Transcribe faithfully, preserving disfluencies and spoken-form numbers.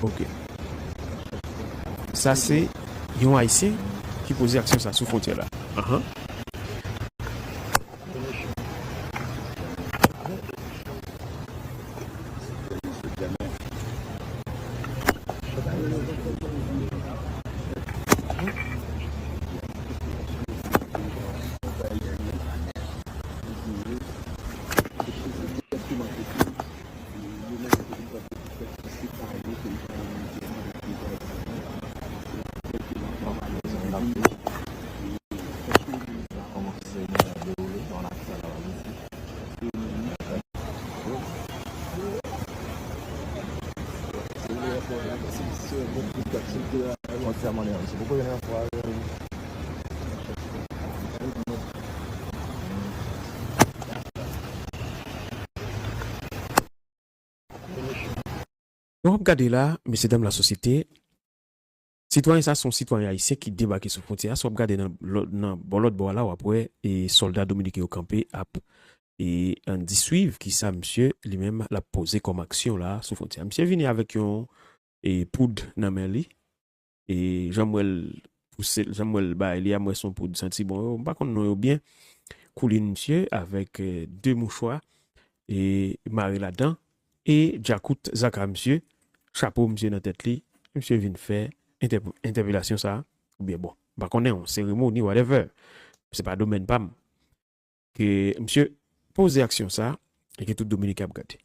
Ok. Sa se yon Ayisyen ki poze aksyon sa sou fwontyè la. Ahan. Jan w ap gade la, mesye dam lasosyete, sitwayen sa se yon sitwayen ayisyen ki debake sou fwontyè a. Si w ap gade nan, lò- nan bò lòt bò a la, w ap wè e sòlda dominiken yo kanpe ap e ann di swiv kisa misye li menm l ap poze kòm aksyon la sou fwontyè a. Misye vini avèk yon e poud nan men li. E jan m wè l pouse l, jan m wè l bay li a, m wè se yon poud santi bon yo. M pa konn non yo byen. Koulin misye avèk e de mouchwa e mare ladan. E djakout zaka misye, chapo misye nan tèt li. Misye vin fè entè- entèpelasyon sa. Oubyen bon, m pa konnen, yon seremoni, whatever. Se pa domèn pa m. Ke misye poze aksyon sa, e ke tout Dominiken ap gade.